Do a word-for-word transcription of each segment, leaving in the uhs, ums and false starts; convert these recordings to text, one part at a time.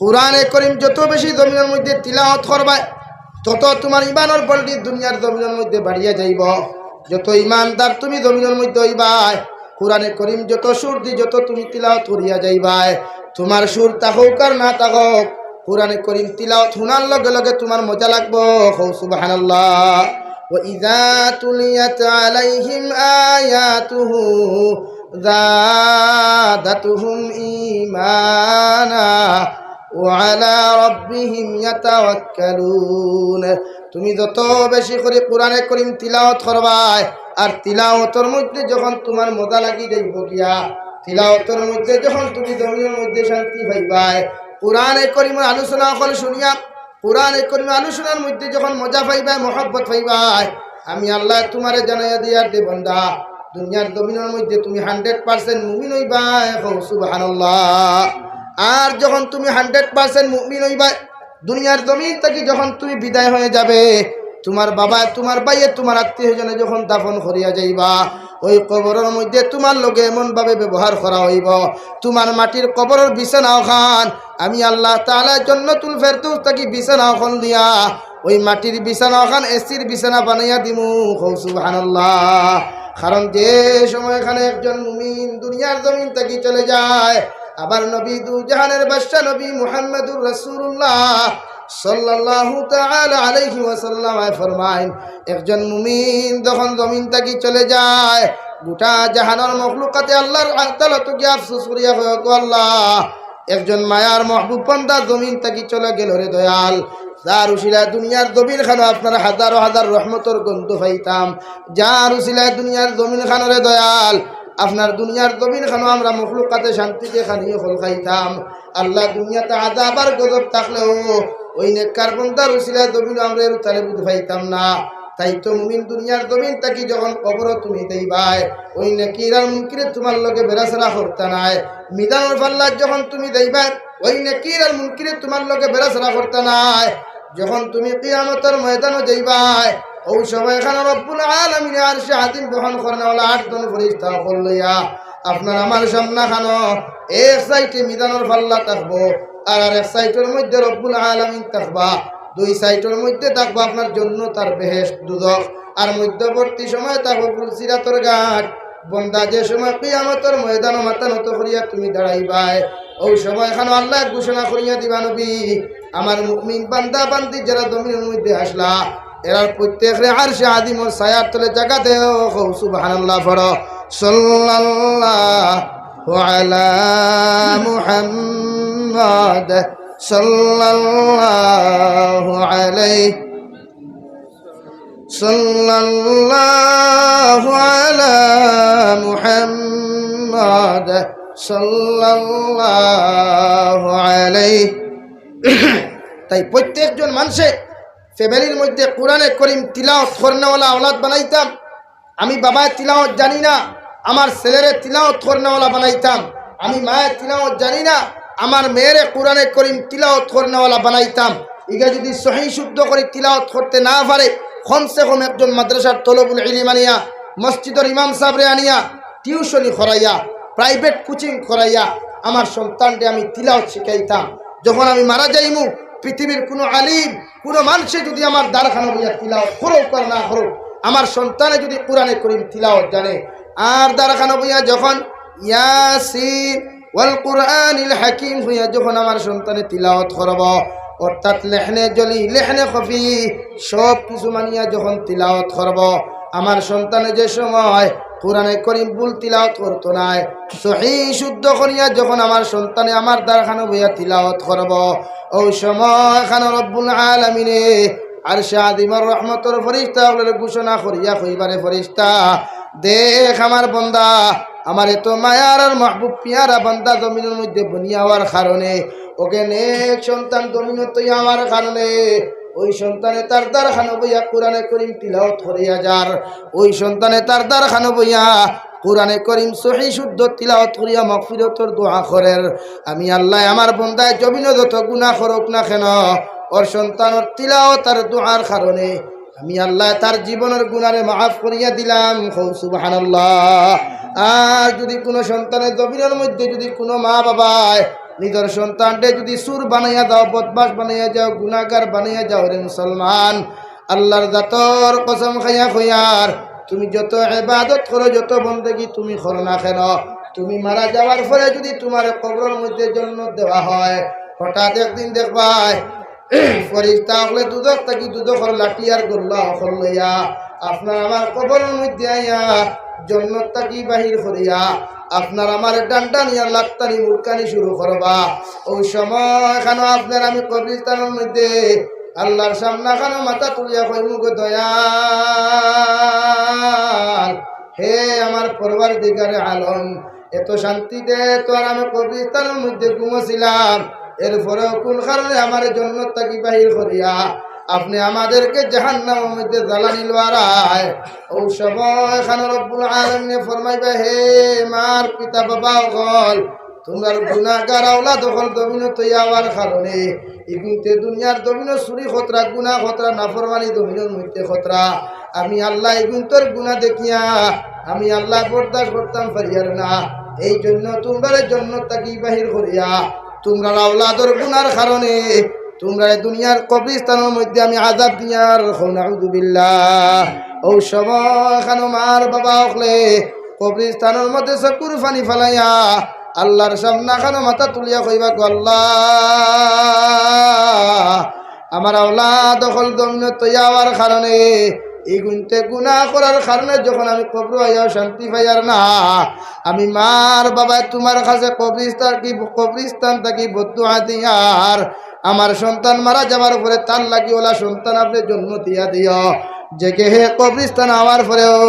কোরআনে করিম যত বেশি জমিনর মধ্যে তিলাওয়াত করবায়, তত তুমার ইমানর বলটি দুনিয়ার জমিনর মধ্যে বাড়িয়া যাইবো। যত ইমানদার তুমি জমিনর মধ্যে অইবায়, কোরআনে করিম যত সুর দি যত তুমি তিলাওয়াত করিয়া যাইবায়, তুমার সুর থাকউক আর না থাকউক, কোরআনে করিম তিলাওয়াত হুনার লগে লগে তুমার মজা লাগবো। কও সুবহানাল্লাহ। وإذا تليت عليهم آياته زادتهم إيمانا وعلى ربهم يتوكلون। তুমি যত বেশি করি কোরআনে করিম তিলাওয়াত করবায়, আর তিলাওয়াতর মধ্যে যখন তুমার মজা লাগি যাইবো গিয়া, তিলাওয়াতর মধ্যে যখন তুমি জমিনর মধ্যে শান্তি পাইবায়, কোরআনে করিমর আলোচনা অকল শুনিয়া, কোরআনে করিমর আলোচনার মধ্যে যখন মজা পাইবায়, মহব্বত পাইবায়, আমি আল্লায় তুমারে জানাইয়া দিয়ার দে বান্দা, দুনিয়ার জমিনর মধ্যে তুমি hundred percent মুমিন অইবায়। কও সুবহানাল্লাহ। আর যখন তুমি hundred percent মুমিন অইবায়, দুনিয়ার জমিন থাকি যখন তুমি বিদায় হয়ে যাবে, তুমার বাবায়, তুমার ভাইয়ে, তুমার আত্মীয় স্বজনে যখন দাফন করিয়া যাইবা, ওই কবরর মধ্যে তুমার লগে এমন ভাবে ব্যবহার করা অইবো, তুমার মাটির কবরর বিছানা অখান আমি আল্লাহ তাআলা জান্নাতুল ফেরদৌস থাকি বিছানা অখান দিয়া, ওই মাটির বিছানা অখান এসির বিছানা বানাইয়া দিমু। কও সুবহানাল্লাহ। কারণ যে সময়খানে একজন মুমিন দুনিয়ার জমিন থাকি চলে যায়, আবার নবী দু জাহানের বাদশা নবী মুহাম্মাদুর রাসূলুল্লাহ সাল্লাল্লাহু তাআলা আলাইহি ওয়াসাল্লাম ফরমাইন, একজন মুমিন যখন জমিন থাকি চলে যায়, গোটা জাহানর মখলুকাতে আল্লাহর আদালতো গিয়া আফসোস করিয়া কয়, "ওগো আল্লাহ, একজন মায়ার মাহবুব বান্দা জমিন থাকি চলে গেল রে দয়াল, যার উসিলায় দুনিয়ার জমিন খানো আপনার হাজারো হাজার রহমতর গন্ধ পাইতাম, যার উসিলায় দুনিয়ার জমিন খানো রে দয়াল, আপনার দুনিয়ার জমিন খানো আমরা মখলুকাতে শান্তিতে খানি অকল খাইতাম।" আল্লাহ দুনিয়াতে আযাব আর গজব থাকলেও ওই নেককার বান্দার উসিলায় জমিনো আমরা এর উতালে বুঝ পাইতাম না। তাই তো মুমিন দুনিয়ার জমিন থাকি যখন কবরো তুমি যাইবায়, ওই নেকির আর মুনকিরে তুমার লগে বেড়াছেড়া করতা নায়। মিজানর পাল্লাত যখন তুমি যাইবায়, ওই নেকির আর মুনকিরে তুমার লগে বেড়াছেড়া করতা নায়। যখন তুমি কিয়ামতর ময়দানো যাইবায়, ওই সময়খানো রব্বুল আলামিনে আরশে আজিম বহন করনেওয়ালা আটজন ফিরিস্তা অকল লইয়া আপনার আমার সামনাখানো এক সাইডে মিজানর পাল্লা থাকবো, আর আরেক সাইডর মধ্যে রব্বুল আলামিন থাকবা। দুই সাইডর মধ্যে থাকবো আপনার জন্নত আর বেহেশত, দুজখ, আর মধ্যবর্তী সময় থাকবো পুলসিরাতর ঘাট। বন্দা যে সময় কিয়ামতর ময়দানো মাথা নত করিয়া তুমি দাঁড়াইবায়, ওই সময়খানো আল্লায় ঘোষণা করিয়া দিবা, নবী, আমার মুমিন বান্দা বান্দি যারা জমিনর মধ্যে আছলা, এরার প্রত্যেকরে আরশে আজিমর ছায়ার তলে জাগা দেও। কও সুবহানাল্লাহ পড়ো। সাল্লাল্লাহু আলা মুহাম্মদ, সাল্লাল্লাহু আলাইহি, সাল্লাল্লাহু আলা মুহাম্মদ, সাল্লাল্লাহু আলাইহি। তাই প্রত্যেকজন মানষে ফ্যামিলির মধ্যে কোরআনে করিম তিলাওয়াত করনেওয়ালা আওলাদ বানাইতাম। আমি বাবায় তিলাওয়াত জানি না, আমার ছেলেরে তিলাওয়াত করনেওয়ালা বানাইতাম। আমি মায়ে তিলাওয়াত জানি না, আমার মেয়েরে কোরআনে করিম তিলাওয়াত করনেওয়ালা বানাইতাম। ইগা যদি সহি শুদ্ধ করি তিলাওয়াত করতে না পারে, কমসে কম একজন মাদ্রাসার তলবুল ইলিম আনিয়া, মসজিদর ইমাম সাবরে আনিয়া, টিউশনি করাইয়া, প্রাইভেট কোচিং করাইয়া আমার সন্তানরে আমি তিলাওয়াত শিখাইতাম। যখন আমি মারা যাইমু, পৃথিবীর কুনু আলিম, কুনু মানষে যদি আমার দারখানো বইয়া তিলাওয়াত করুক আর না করুক, আমার সন্তানে যদি কোরআনে করিম তিলাওয়াত জানে, আর দারখানো বইয়া যখন ইয়াসিন ওয়াল কুরআনিল হাকিম হইয়া যখন আমার সন্তানে তিলাওয়াত করব, অর্থাৎ লেহনে জলি, লেহনে খফি, সব কিছু মানিয়া যখন তিলাওয়াত করব, আমার সন্তানে যে সময় কোরআনে করিম ভুল তিলাওয়াত করতো নায়, সহি শুদ্ধ করিয়া যখন আমার সন্তানে আমার দারখানো বইয়া তিলাওয়াত করব, ওই সময়খানো রব্বুল আলামিনে আরশে আজিমর রহমতর ফিরিস্তা অকলরে ঘোষণা করিয়া কইবা রে ফিরিস্তা, দেখ আমার বন্দা, আমার এত মায়ার আর মাহবুব পিয়ারা বন্দা জমিনর মধ্যে বনিয়া অওয়ার কারণে, ওকে নেক সন্তান জমিনো থইয়া অওয়ার কারণে, ওই সন্তানে তার দারখানো বইয়া কোরআনে করিম তিলাওয়াত করিয়া যার, ওই সন্তানে তার দারখানো বইয়া কোরআনে করিম সহি শুদ্ধ তিলাওয়াত করিয়া মাগফিরতর দোয়া করের। আমি আল্লায় আমার বন্দায় জমিনো যত গুনা করুক না কেন, ওর সন্তানর তিলাওয়াত আর দোয়ার কারণে আমি আল্লায় তার জীবনর গুনারে মাফ করিয়া দিলাম। কও সুবহানাল্লাহ। আর যদি কুনু সন্তানে জমিনর মধ্যে যদি কুনু মা বাবায় নিজর সন্তানরে যুদি চুর বানাইয়া যাও, বদমাশ বানাইয়া যাও, গুনাগার বানাইয়া যাও, রে মুসলমান, আল্লার জাতর কসম খাইয়া কইয়ার, তুমি যত ইবাদত করো, যত বন্দেগি তুমি করো না কেন, তুমি মারা যাওয়ার পরে যুদি তুমারে কবরর মধ্যে জন্নত দেওয়া হয়, হঠাৎ একদিন দেখবায়, ফিরিস্তা অকলে দুজখ থাকি দুজখর লাঠি আর গল্লা অকল লইয়া আপনার আমার কবরর মধ্যে আইয়া জন্নত থাকি বাহির করিয়া আপনার আমার ডান্ডা নিয়া লাত্তানি মুরকানি শুরু করবা। অউ সময় খানো আপনার আমি কবরিস্তানর মধ্যে আল্লার সামনা খানো মাথা তুলিয়া কইমু গো দয়াল, হে আমার পরওয়ারদিগারে আলম, এত শান্তিতে তো আর আমি কবরিস্তানর মধ্যে ঘুমোছিলাম, এরপরেও কোন কারণে আমার জন্নত থাকি বাহির করিয়া আপনে আমাদেরকে জাহান্নামর মধ্যে জ্বালানি লওয়ারায়? অউ সময় খানো রব্বুল আলামিনে ফরমাইবা, হে মার পিতা বাবা অকল, তুমরার গুনাগার আওলাদ অকল জমিনো তৈয়া অওয়ার কারণে ইগুনতে দুনিয়ার জমিনো চুরি করতরা, গুনা করতরা, নাফরমানি জমিনর মধ্যে করতরা। আমি আল্লায় ইগুনতর গুনা দেখিয়া আমি আল্লায় বরদাস্ত করতাম পারিয়ার না। এই জন্য তুমরারে জন্নত থাকি বাহির করিয়া তুমরার আওলাদর গুনার কারণে তুমরারে দুনিয়ার কবরিস্তানর মধ্যে আমি আযাব দিয়ার। কও নাউযুবিল্লাহ। অউ সময় খানো মার বাবা অকলে কবরিস্তানর মধ্যে চকুর পানি ফালাইয়া আল্লার সামনা খানো মাথা তুলিয়া কইবা গো আল্লা, আমার আওলাদ অকল জমিনো তৈয়া অওয়ার কারণে, ইগুনতে গুনা করার কারণে যখন আমি কবরো আইয়াও শান্তি পাইয়ার না, আমি মার বাবায় তুমার কাছে কবরিস্তান থাকি, কবরিস্তান থাকি বদদোয়া দিয়ার, আমার সন্তান মারা যাওয়ার পরে তার লাগি অলা সন্তান আপনে জন্ম দিয়া দিও, যে কে হে কবরিস্তান আওয়ার পরেও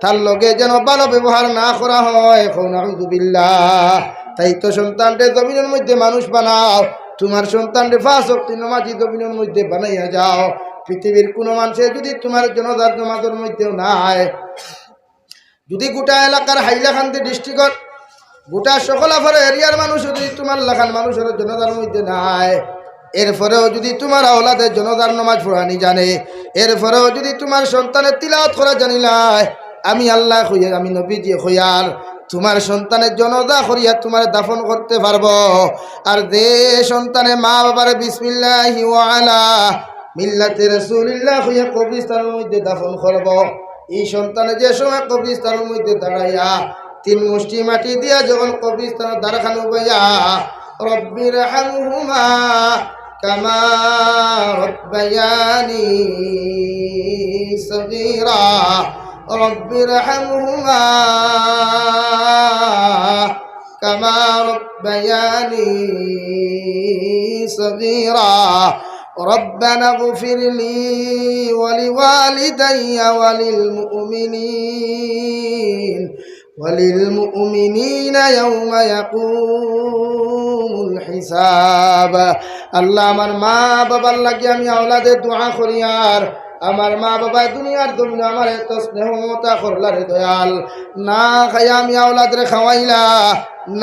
তার লগে যেন ভালো ব্যবহার না করা হয়। কও নাউযুবিল্লাহ। তাই তো সন্তানরে জমিনর মধ্যে মানুষ বানাও, তুমার সন্তানরে পাঁচ ওয়াক্ত নমাজি জমিনর মধ্যে বানাইয়া যাও। পৃথিবীর কুনু মানষে যুদি তুমার জনাজার নমাজর মধ্যেও নাই, যুদি গোটা এলাকার হাইলাকান্দি ডিস্ট্রিক্টর গোটা সকলাফারা এরিয়ার মানুষ যুদি তুমার লাখান মানুষর জনাজার মধ্যে নাই, এরপরেও যুদি তুমার আওলাদে জনাজার নমাজ পড়ানি জানে, এরপরেও যুদি তুমার সন্তানে তিলাওয়াত করা জানিলায়, আমি আল্লায় কইয়ার, আমি নবীজিয়ে কইয়ার, তুমার সন্তানে জনাজা করিয়া তুমারে দাফন করতে পারবো। আর যে সন্তানে মা বাবারে বিসমিল্লাহি ওয়া আলা মিল্লাতি রাসূলিল্লাহ কইয়া কবরিস্তানর মধ্যে দাফন করবো, ই সন্তানে যে সময় কবরিস্তানর মধ্যে দাঁড়াইয়া তিন মুষ্টি মাটি দিয়া যখন কবরিস্তানর দ্বারখানো বইয়া, রব্বির হামহুমা কামা রব্বায়ানি সগীরা, রব্বির হামহুমা কামা রব্বায়ানি সগীরা। ربنا اغفر لي ولوالدي وللمؤمنين وللمؤمنين يوم يقوم الحساب. আল্লাহ, আমার মা বাবার লাগি আমি আওলাদে দোয়া করিয়ার, আমার মা বাবায় দুনিয়ার জমিনো আমারে এত স্নেহ মমতা করলা রে দয়াল, না খাইয়া আমি আওলাদরে খাওয়াইলা,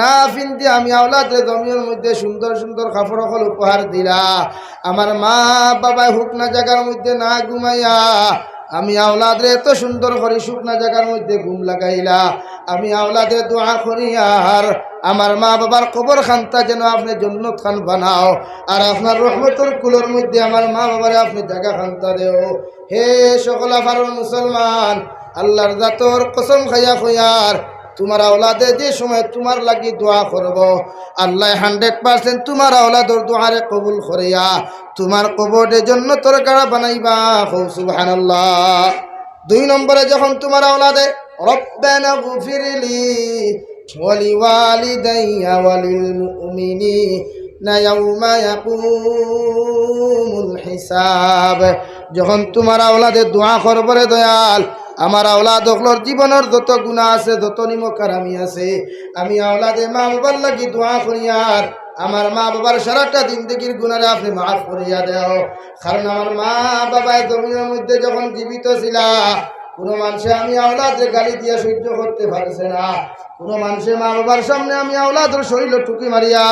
না ফিন্দি আমি আওলাদরে জমিনর মধ্যে সুন্দর সুন্দর কাপড় অকল উপহার দিলা। আমার মা বাবায় হুকনা জাগার মধ্যে না ঘুমাইয়া আমি আওলাদরে এত সুন্দর করি হুকনা জাগার মধ্যে ঘুম লাগাইলা। আমি আওলাদে দোয়া করিয়ার আমার মা বাবার কবর খান্তা যেন আপনে জন্নত খান বানাও, আর আপনার রহমতর কুলর মধ্যে আমার মা বাবারে আপনে জাগা খান্তা দেও। হে সকলাফারর মুসলমান, আল্লার জাতর কসম খাইয়া কইয়ার, তুমার আওলাদে যে সময় তুমার লাগি দোয়া করবো, আল্লায় হান্ড্রেড পার্সেন্ট তুমার আওলাদর দোয়ারে কবুল করিয়া তুমার কবররে জন্নতর গাড়া বানাইবা। কও সুবহানাল্লাহ। দুই নম্বরে যখন তুমার আওলাদে রব্বানা গফিরলি ওয়ালিওয়ালিদাইয়া ওয়ালিল মুমিনিনা ইয়াউমা ইয়াকুমুল হিসাব, যখন তুমার আওলাদে দোয়া করবো রে দয়াল, আমার আওলাদ অকলর জীবনর যত গুনা আছে, যত নিমকহারামি আছে, আমি আওলাদে মা বাবার লাগি দোয়া করিয়ার আমার মা বাবার সারাটা জিন্দেগির গুনারে আপনে মাফ করিয়া দেও। কারণ আমার মা বাবায় জমিনর মধ্যে যখন জীবিত ছিলা, কুনু মানষে আমি আওলাদরে গালি দিয়া সহ্য করতে পারছে না, কুনু মানষে মা বাবার সামনে আমি আওলাদর শরীলো টুকি মারিয়া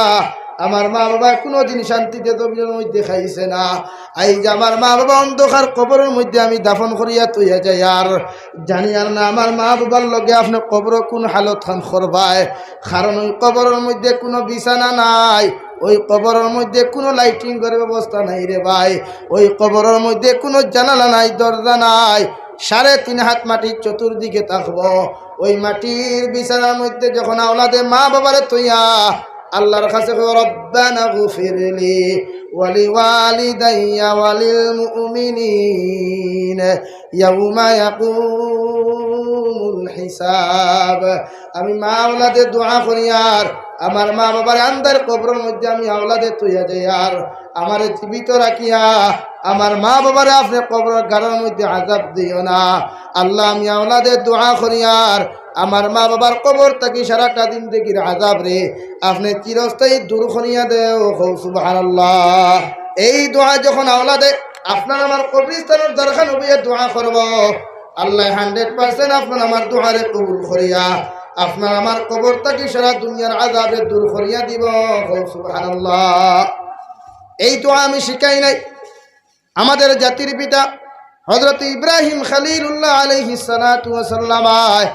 আমার মা বাবায় কুনুদিন শান্তিতে জমিনর মধ্যে খাইছে না। আইজ আমার মা বাবা অন্ধকার কবরর মধ্যে আমি দাফন করিয়া থইয়া যাইয়ার, জানিয়ার না আমার মা বাবার লগে আপনে কবরো কুন হালত খান করবায়। কারণ ওই কবরর মধ্যে কুনু বিছানা নাই, ওই কবরর মধ্যে কুনু lighting-র ব্যবস্থা নাই রে ভাই, ওই কবরর মধ্যে কুনু জানালা নাই, দরজা নাই, সাড়ে তিন হাত মাটির চতুর্দিকে থাকবো। ওই মাটির বিছানার মধ্যে যখন আওলাদে মা বাবারে থইয়া আল্লাহর কাছে কয়, "রব্বানা গফিরলি ওয়ালি ওয়ালিদাইয়া ওয়ালিল মুমিনিন ইয়াউমা ইয়াকুমুল হিসাব।" আমি মা আওলাদে দোয়া করিয়ার, আমার মা বাবার আন্দার কবরর মধ্যে আমি আওলাদে থইয়া যাইয়ার, আমারে জীবিত রাখিয়া আমার মা বাবারে আপনে কবরর গাড়ার মধ্যে আজাব দিও না। আল্লাহ, আমি আওলাদে দোয়া করিয়ার, আমার মা বাবার কবর থাকি সারাটা জিন্দেগির আজাবরে আপনে চিরস্থায়ী দূর করিয়া দেও। কও সুবহানাল্লাহ। এই দোয়া যখন আওলাদে আপনার আমার কবরস্থানর দরখান বইয়া দোয়া করবো, আল্লাহ hundred percent আপনার আমার দোয়ারে কবুল করিয়া আপনার আমার কবর থাকি সারা দুনিয়ার আজাবরে দূর করিয়া দিবো। কও সুবহানাল্লাহ। এই দোয়া আমি শিখাই নাই। আমাদের জাতির পিতা হযরত ইব্রাহিম খলিলুল্লাহ আলাইহিস সালাতু ওয়াস সালাম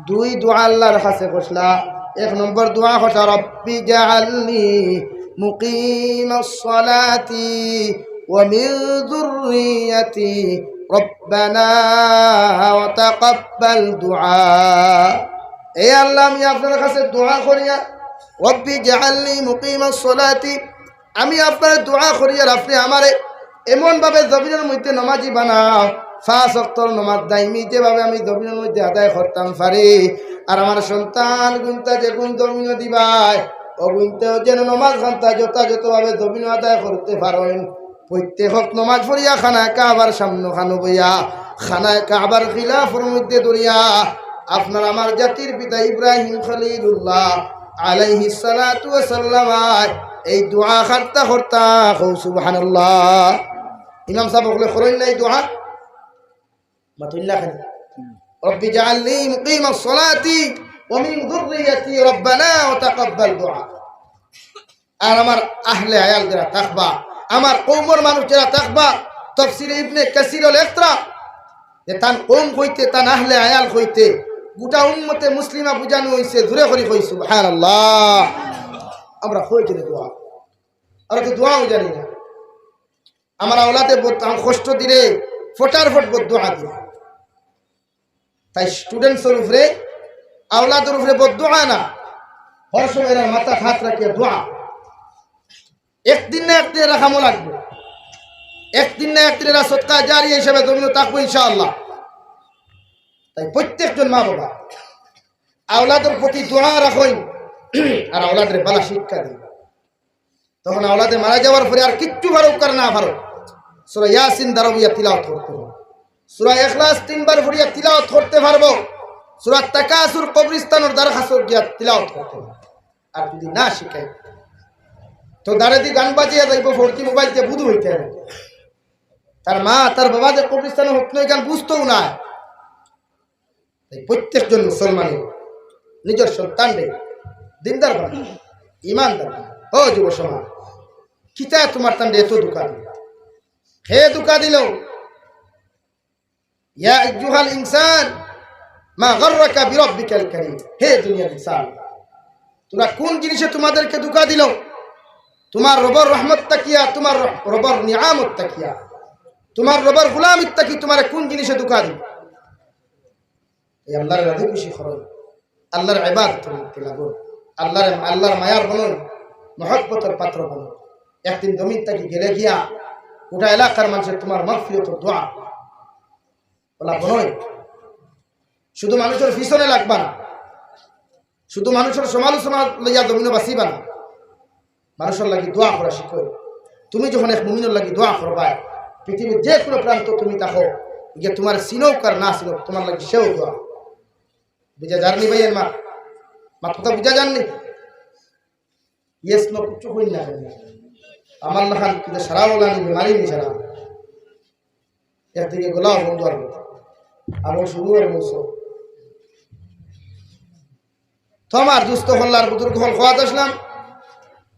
দুই দোয়া আল্লাহর কাছে করছলা। এক নম্বর দোয়া করছলা, "রব্বি জাআলনি মুকিমাস সালাতি ওয়া মিন যুররিয়াতি রব্বানা ওয়া তাকাব্বাল দুআ।" এ আল্লাহ, আমি আপনার কাছে দোয়া করিয়া, "রব্বি জাআলনি মুকিমাস সালাতি", আমি আপনার দোয়া করিয়ার আপনে আমারে এমনভাবে জমিনর মধ্যে নমাজি বানাও, পাঁচ ওয়াক্তর নমাজ দাইমি যেভাবে আমি জমিনর মধ্যে আদায় করতাম পারি, আর আমার সন্তান গুনতা যেগুন জমিনো দিবায়, অগুনতেও যেন নমাজ খান্তা যথাযথভাবে জমিনো আদায় করতে পারইন। প্রত্যেক ওয়াক্ত নমাজ পড়িয়া খানায় কাবার সামনো খানো বইয়া, খানায় কাবার খিলাফর মধ্যে দৌড়িয়া, আপনার আমার জাতির পিতা ইব্রাহিম খলিলুল্লাহ আলাইহিস সালাতু ওয়াস সালাম এই দোয়া করতা করতা, কও সুবহানাল্লাহ। ইমাম সাব অকলে করইন না এই দোয়া? মাতইন না কেনে? "রব্বি জাআলনি মুকিমাস সালাতি ওয়া মিন যুররিয়াতি রব্বানা ওয়া তাকাব্বাল দুআ।" আর আমার আহলে আয়াল যেরা থাকবা, আমার কওমর মানুষ যেরা থাকবা, তফসিরে ইবনে কাসিরো লেখরা যে তান কওম অইতে, তান আহলে আয়াল অইতে গোটা উম্মতে মুসলিমা বুঝানো অইছে। জোরে করি কই সুবহানাল্লাহ। আমরা কই জানি দোয়া, আমরা তো দোয়াও জানি না। আমার আওলাদে বদ-, আমার কষ্ট দিলে ফটার ফট বদদোয়া দিলে। তাই students-র উপরে, আওলাদর উপরে বদদোয়া না, হর সময় এরা মাথা হাত রাখিয়া দোয়া। একদিন না একদিন এরা কামো লাগবো, একদিন না একদিন এরা সদকা জারিয়া হিসাবে জমিনো থাকবো ইনশাআল্লাহ। তাই প্রত্যেকজন মা বাবা আওলাদর প্রতি দোয়া রাখইন, আর আওলাদরে ভালা শিক্ষা দিন। তখন আওলাদে মারা যাওয়ার পরে আর কিচ্ছু পারুক আর না পারুক, সূরা ইয়াসিন দারবিয়া তিলাওয়াত করতে হবে, সূরা ইখলাস তিনবার পড়িয়া তিলাওয়াত করতে পারবো, সূরা তাকাসুর কবরস্থানর দরখাস্ত গিয়া তিলাওয়াত করতে হবে। আর যদি না শিখাই, তো দারেদি গান বাজিয়া যাইবো, ফোরজি মোবাইল দিয়া বুধু অইতে হবে। তার মা, তার বাবা যে কবরস্থানো হকনো গান বুঝতোও না। তাই প্রত্যেকজন মুসলমানে নিজর সন্তানরে দিনদার বানাও, ইমানদার বানাও। ও যুব সমাজ, কিতা তোমার তানরে এত ধোঁকা দিল? হে ধোঁকা দিল। ইয়া আইয়ুহাল ইনসান, মা গাররাকা বিরাব্বিকাল কারীম। হে দুনিয়ার ইনসান, তোমরা কোন জিনিসে তোমাদেরকে ধোঁকা দিল? তোমার রবর রহমত তাকিয়া, তোমার রবর নিয়ামত তাকিয়া, তোমার রবর গোলামিত তাকি তোমারে কোন জিনিসে ধোঁকা দিল? এই আল্লাহর রাজি খুশি করো, আল্লাহর ইবাদতর মধ্যে লাগো, আল্লাহর, আল্লাহর মায়ার বনো, মহব্বতর পাত্র বনো। একদিন জমিন থাকি গেলে গিয়া গোটা এলাকার মানুষে তোমার মাগফিরাতর দোয়া ওলা বনো। শুধু মানুষর পিছনে লাগবা না, শুধু মানুষর সমালোচনা লইয়া জমিনো বাঁচিবা না। মানুষর লাগি দোয়া করা শিখো। তুমি যখন এক মুমিনর লাগি দোয়া করবায়, পৃথিবীর যে কোনো প্রান্ত তুমি থাকো, গিয়া তোমার চিনউক আর না চিনউক, তোমার লাগি সেও দোয়া। বুঝা যারনি ভাই? এর মা, মাত কথা বুঝা যারনি? Yes, no, কিচ্ছু কই না। আমার লাখান কিন্তু সারা ওলা নি, বেমারি নি সারা। একদিকে গোলাও বন্ধ আর আমার শুরু আর মৌসুম। তো আমার দুস্থ হল্লার বুজুর্গ হল খোয়াত আসলাম।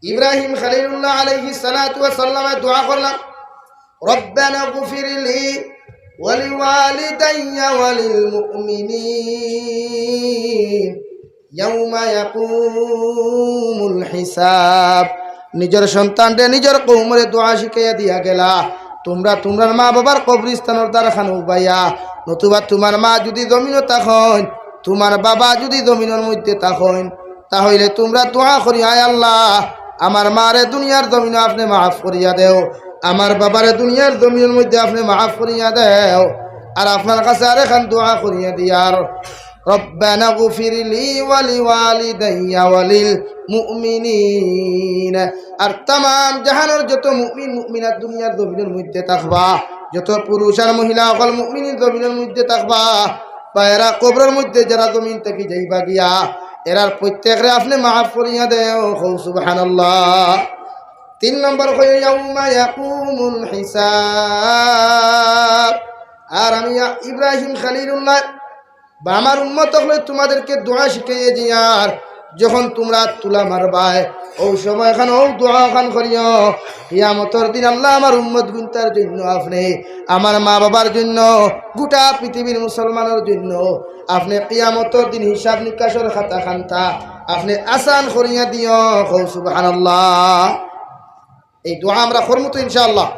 ইব্রাহিম খলিলুল্লাহ আলাইহিস সালাতু ওয়াস সালামে দোয়া করলা, "রব্বানা গফিরলি ওয়ালিওয়ালিদাইয়া ওয়ালিল মুমিনিন ইয়াউমা ইয়াকুমুল হিসাব।" নিজর সন্তানরে, নিজর কওমরে দোয়া শিখাইয়া দিয়া গেলা, "তুমরা তুমরার মা-বাবার কবরস্থানর দ্বারখান উবাইয়া, নতুবা তুমার মা যুদি জমিনো থাকইন, তুমার বাবা যুদি জমিনর মধ্যে থাকইন, তা অইলে তুমরা দোয়া করিও, 'আয় আল্লাহ, আমার মারে দুনিয়ার জমিনো আপনে মাফ করিয়া দেও, আমার বাবারে দুনিয়ার জমিনর মধ্যে আপনে মাফ করিয়া দেও।'" আর আপনার কাছে আরেকখান দোয়া করিয়া দিয়ার, "রব্বানা গফিরলি ওয়ালিওয়ালিদাইয়া ওয়ালিল মুমিনিন।" আর তামাম জাহানর যত মুমিন মুমিনাত দুনিয়ার জমিনর মধ্যে থাকবা, যত পুরুষ আর মহিলা অকল মুমিন জমিনর মধ্যে থাকবা, বা এরা কবরর মধ্যে যারা জমিন থাকি যাইবা গিয়া, এরার প্রত্যেকরে আপনে মাফ করিয়া দেও। কও সুবহানাল্লাহ। তিন নম্বর কইও ইয়াউমা ইয়াকুমুল হিসাব। আর আমি ইব্রাহিম খলিলুল্লাহ বা আমার উম্মত অকলে তুমাদেরকে দোয়া শিখাইয়া দিয়ার, যখন তুমরা তুলা মারবায়, অউ সময়খান অউ দোয়াখান করিও, "কিয়ামতর দিন আল্লাহ আমার উম্মত গুনতার জন্য আপনে, আমার মা-বাবার জন্য, গোটা পৃথিবীর মুসলমানর জন্য আপনে কিয়ামতর দিন হিসাব নিকাশর খাতা খান্তা আপনে আসান করিয়া দিও।" কও সুবহানাল্লাহ। এই দোয়া আমরা করমু তো ইনশাআল্লাহ।